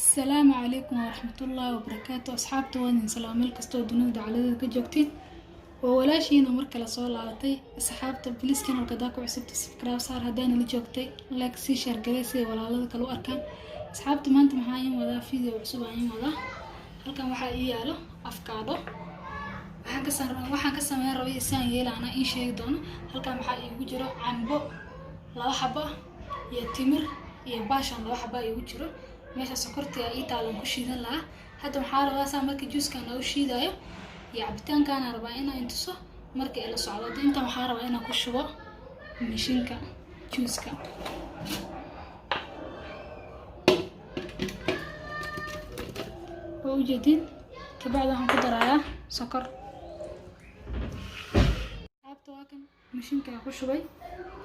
Assalaamu calaykum waraxmatullaahi wabarakaatu. Asxaabta, waa idin salaam meel kastoo dunida dacaladeeda ka joogtiin. Waa walaashiina mar kale soo laabatay. Asxaabta, please, channelka hadaa ku cusubta subscribe saar, haddaana la joogtay like sii share garee si ay walaalada kale u arkaan. Asxaabta, maanta maxaa iin wadaa? Video cusub aan iin wadaa. Halkan waxaa ii yaalo afkaadho. Waxaan ka sameyn rabay isaan yeela anaa ii sheegi doono. Halkan waxaa iigu jiro cambo laba xabo ah iyo timir iyo baashan laba xaba iigu jiro. Meesha sokortii ii taalan ku shiidan lahaa. Hadda waxaa rabaa saa marka juuskan u shiidayo iyo cabitaankaana rabaa inaan intuso marka ila socdo. Hadda intan waxaa rabaa inaan ku shubo mishinka juuska. Waa ujeedin. Kabacdi waxaan ku darayaa sokor. Asxaabta, waa kan mishinka ku shubay.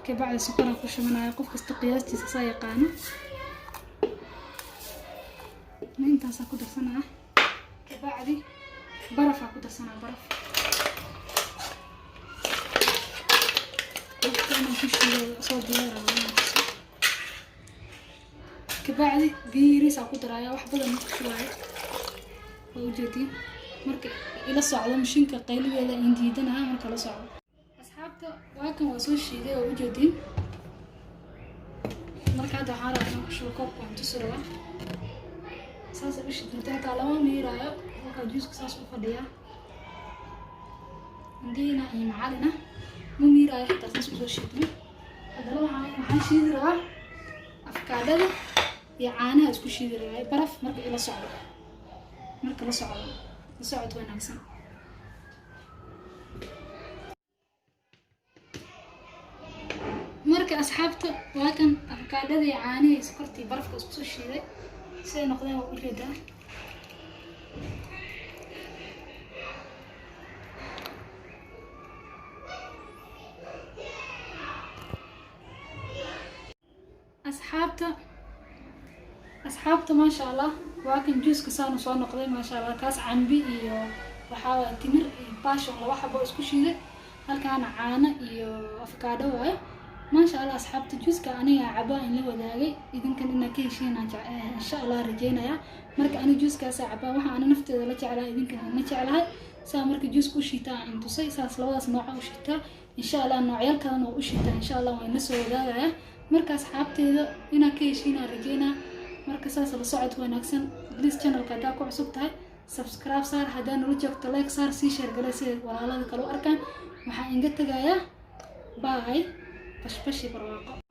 Kabacdi sokoraa ku shubanaya. Qof kasta qiyaastiisa saa yaqaano. Intaasaa ku darsanaa. Kabacdi barafaa ku darsanaa, baraf. Barafka inaan ku shiido soo diyaaraya. Kabacdi biyo yariisaa ku daraaya, wax badan ma ku shubaayo. Waa ujeediin. Marka ila socdo, mashiinka qayligeeda in diidanaha. Marka la socdo, asxaabta, waa kan, waa soo shiiday, waa ujeediin. Marka hadda waxaan rabaa inaan ku shubo koobka, waan tusi rabaa. Saasay u shidantay, hataa lama miiraayo. Halkaa juuska saas u fadhiyaa, indiina iyo macalina ma miiraayo xitaa saas usoo shiidmay. Haddana waxaan shiidi rabaa afkaadhada iyo caanaha isku shiidi rabaa baraf. Marka ila socdo, marka la socdo, la socod wanaagsan. Marka asxaabta, waa kan afkaadhada iyo caanihi iyo sokortii barafka isku soo shiiday. Siday noqdeen waa ujeedaa. Asxaabta, maasha Allah, waa kan juuska saanu soo noqday, maasha Allah. Kaas cambi iyo waxaa waaya timir iyo baashan laba xabo isku shiiday. Halkaana caano iyo afkaadho waayo, maasha Allah. Asxaabta, juuska aniga cabaa in la wadaagay, idinkan inaa ka heshiin insha Allah rajeynaya. Marka ani juuskaasaa cabaa, waxa ana nafteeda la jeclahay, idinkan la jeclahay. Saa marka juuska u shiitaa in tusay, saas labadaas nooca u shiitaa. Insha Allah noocyal kalena waa u shiitaa, insha Allah waa ina soo wadaagaya. Marka asxaabteeda, inaa ka heshiinaa rajeynaa. Marka saas la socod wanaagsan. Please, channelka haddaa ku cusub tahay subscribe saar, haddaa nala joogto like saar, sii share gale si walaalada kale u arkaan. Waxaan inga tegayaa, bye, bashbashi barwaaqo.